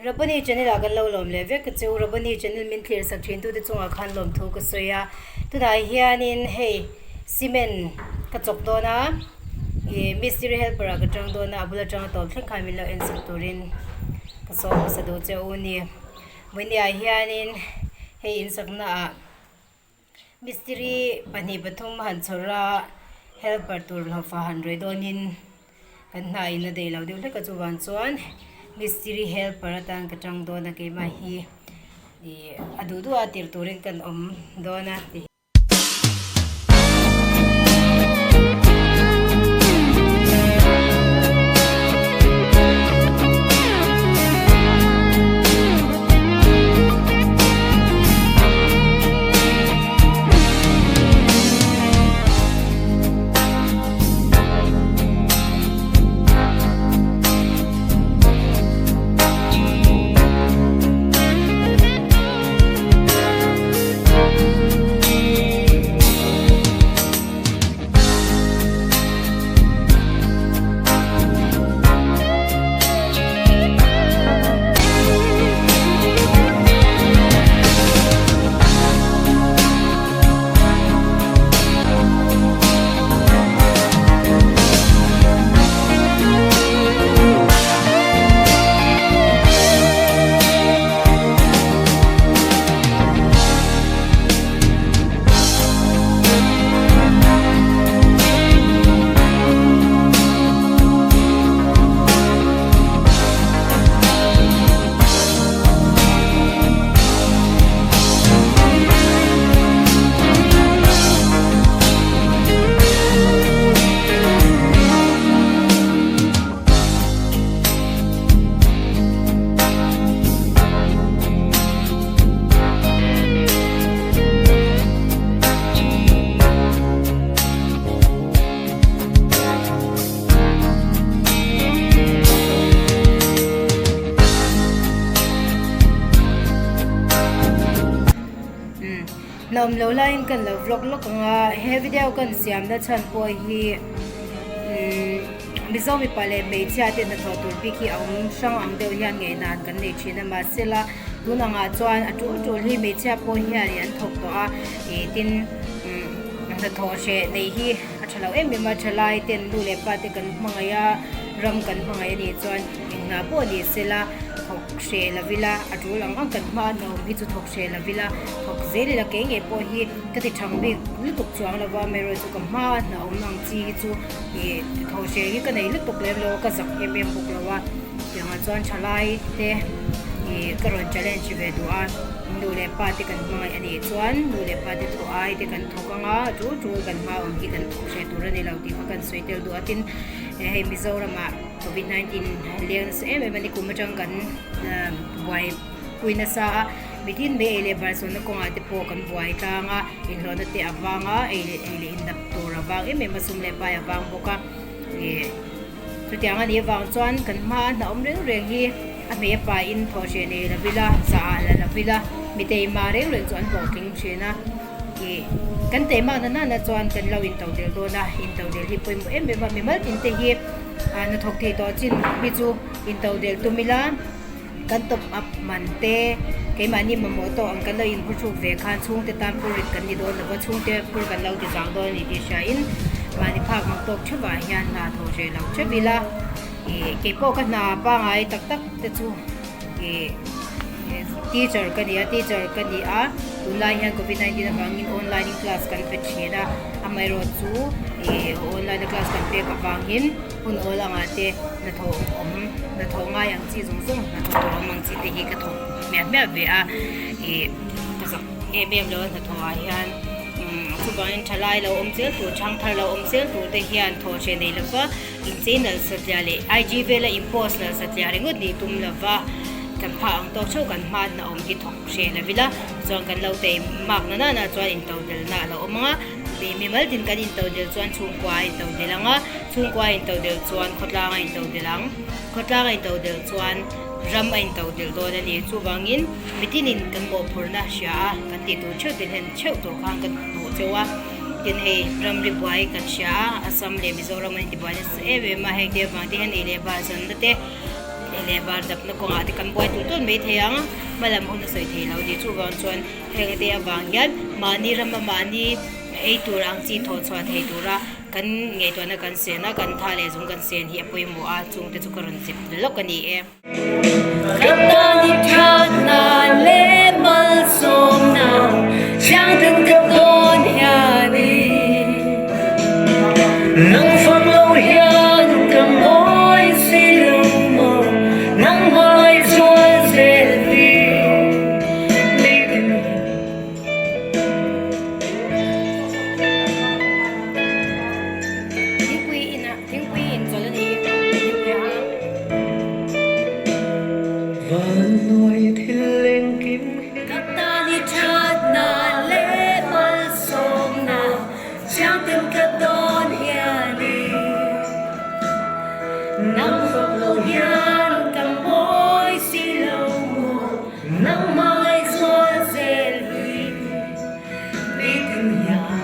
Rabbani channel ah kan lo lawm leh vek a chu Rabbani channel min thlir sak thin tute chungah khan lawmthu ka sawi a tunah hianin hei cement ka chawk dawn a ih mistiri helper ah ka tang dawn a a bul atanga tawp thleng khan min lo en sak turin ka sawm hmasa duh che u a ni vawinia hianin hei insakna ah. Mistiri pahnih pathum han chhawrh a, helper tur hlawhfa han rawih dawnin kan hna in a daih lo deuh hlek a chuvang chuan mistiri helper atan ka tang dawn a keimah hi ih a duh duh a tirh turin kan awm dawn a ti. Hnawm lo laiin kan lo vlog lawk ang a, he video kan siamna chhan pawh hi Mizo mipa leh hmeichhia te hnathawh tur bik hi a awm hrang ang deuh hian ngaihdan kan nei thin a mahsela tun angah chuan a tul tul hi hmeichhia pawh hian an thawk tawh a ih tin hnathawh hreh nei hi a tha lo em em a thalai ten nu leh pa te kan hmangaih a ram kan hmangaih a nih chuan eng hna pawh ni sela thawk hreh lo ila a tul ang ang kan hma a hnawm hi chu thawk hreh lo ila thawk zel ila kei ngei pawh hi ka ti thang bik lutuk chuang lo va amaherawhchu ka hma a hnawm ang chi hi chu ih thawh hreh hi ka nei lutuk lem lo a ka zak em em bawk lo a tiangah chuan thalai te ih ka rawn challenge ve duh a nu leh pa te kan hmangaih a nih chuan nu leh pa te thawh ai te kan thawk ang a tul tul kan hma awm hi kan thawk hreh tur a ni lo tih kha kan sawi tel duh a tin hei Mizoramah covid 19 leng nasa em em a ni kum atang kan buai pui nasa a mitin mai ei leh bar zawnna kawngah te pawh kan buai tlang a inhlawhna te a vang a ei leh ei leh indap tur a vang em em a sum leh pai a vang bawk a ih chutiang a nih avang chuan kan hma a hnah awm reng reng hi a hmei a pain thawh hreh nei lo ila zah ah la lo ila mi teima reng reng chu an hlawhtling thin a ih kan teima na nana chuan kan lo into del dawn a into del hi pawimawh em em a mimal tin te hi ah hnathawk thei tawh chin hi chu into del tum ila. Kan top up man te, keimahni mamawh tawh ang kan lo inhmu thluk ve khan chhungte tan phur rit kan ni dawn lo va, chhungte phur kan lo ti zang dawn a ni tih hriain mahni phak ang tawk theuhah hian hna thaw hreh lo theuh ila. Ih keipawh ka hna pangai tak tak te chu ih teacher ka ni a, teacher ka ni a, tunlai hian covid 19 avangin online in class kan pe thin a, amaherawhchu ih online a class kan pek avangin. Hun awl angah te hnathawh awm hnathawh ngai ang chi zawng zawng hnathawh tur awm ang chi te hi ka thawk hmiah hmiah ve a ih ka zak em em lo a hnathawh ah hian umm chuvangin thalai lo awm zel tur chhang thar lo awm zel tur te hian thawh hreh nei lova inchei nalh satliah leh IG vela in post nalh satliah ringawt nih tum lova kan phah ang tawk theuh kan hma hna awm hi thawk hreh lo ila chuan kan lo tei mak na nana chuan intodelna a lo awm ang a mimal tin kan intodel chuan chhungkua a intodel ang a. Chhungkua a into del chuan khawtlang a into del ang. Khawtlang a into del chuan ram a into del dawn a ni. Chuvangin mitinin kan mawhphurhna hria a, kan tih tur theuh tin hen theuh tur khan kan duh cheu a. Tin hei ramri buai kan hria a, Assam leh Mizoram an intibuai nasa em em a, heng te avang te hian ei leh bar zanna te. Leh bar dapna kawngah te kan buai tulh tulh mai thei ang, hmalam hun a sawi thei lo tih chuvang chuan heng te avang hian mahni rama mahni ei tur ang chi thawh chhuah thei tura kan ngaihtuahna kan sen a, kan tha leh zung kan sen hi a pawimawh a, chung te chu ka rawn zep lawk a ni e. Ka tan i thatna leh malsawmna thianghlim ka dawn hian i nang fang lo hian ka ngawi si lo maw nang hmai chuan zel hi Thingpui inah thingpui in chawlh a ni thingpui a hang. Vannuai thil engkim hi. Ka tan i thatna leh malsawmna chiangten ka dawn hian i nang fak lo hian ka mawi si lo maw nangmah ngaihzual zel hi nitin hian.